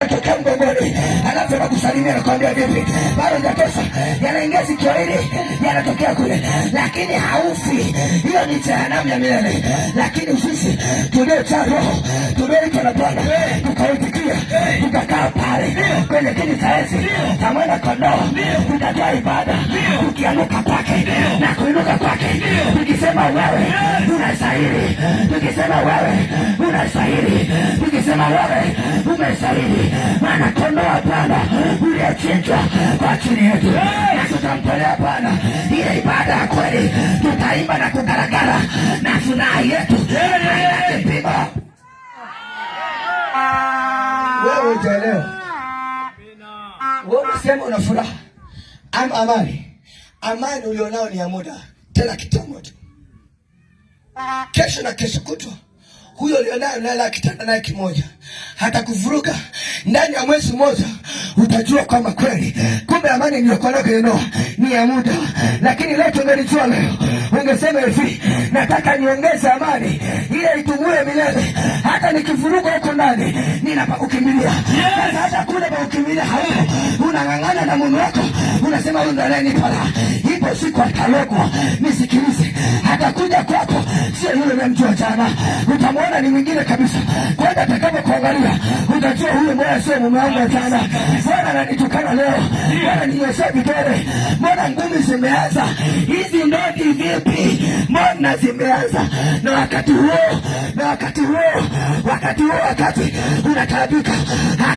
Yanatokea mgongoni, alafu anakusalimia nakwambia vipi, bado hujatosa. Yanaingia sikio hili, yanatokea kule, lakini haufi. Hiyo ni jehanamu ya milele. Lakini sisi tuliojaa Roho, tulioitwa na Bwana, tukaitikia, tukakaa pale kwenye kiti cha enzi cha mwana kondoo, tutatoa ibada tukianguka kwake na kuinuka kwake, tukisema wewe unastahili, tukisema wewe unastahili, tukisema wewe umestahili, maana kondoo wa Bwana uliyechinjwa kwa ajili yetu, na tutamtolea Bwana ile ibada ya kweli, tutaimba na kugaragara na furaha yetu haina kipimo. Wewe utaelewa. Wewe unasema una furaha ama amani. Amani ulionao ni ya muda, tena kitambo tu. Kesho na kesho kutwa huyo ulionayo unalala kitanda naye kimoja, hata kuvuruga ndani ya mwezi mmoja, utajua kwamba kweli kumbe amani niliyokuwa nayo kwenye ndoa ni ya muda. Lakini leo tungelijua leo, ungesema hivi, nataka niongeze amani ile itumue milele, hata nikivuruga huko ndani nina pa kukimbilia. Sasa hata kule pa kukimbilia hauko, unang'ang'ana na mume wako, unasema huyu ndo anayenipa raha. Ipo siku atalogwa. Nisikilize, atakuja kwako, sio yule unayemjua jana, utamwona ni mwingine kabisa. Kwanza atakapokuangalia utajua huyu mbona sio mume wangu wa jana, mbona ananitukana leo, mbona ninyoshea vidole, mbona ngumi zimeanza hizi, ndoki vipi, mbona zimeanza? Na wakati huo, na wakati huo, wakati huo, wakati unataabika.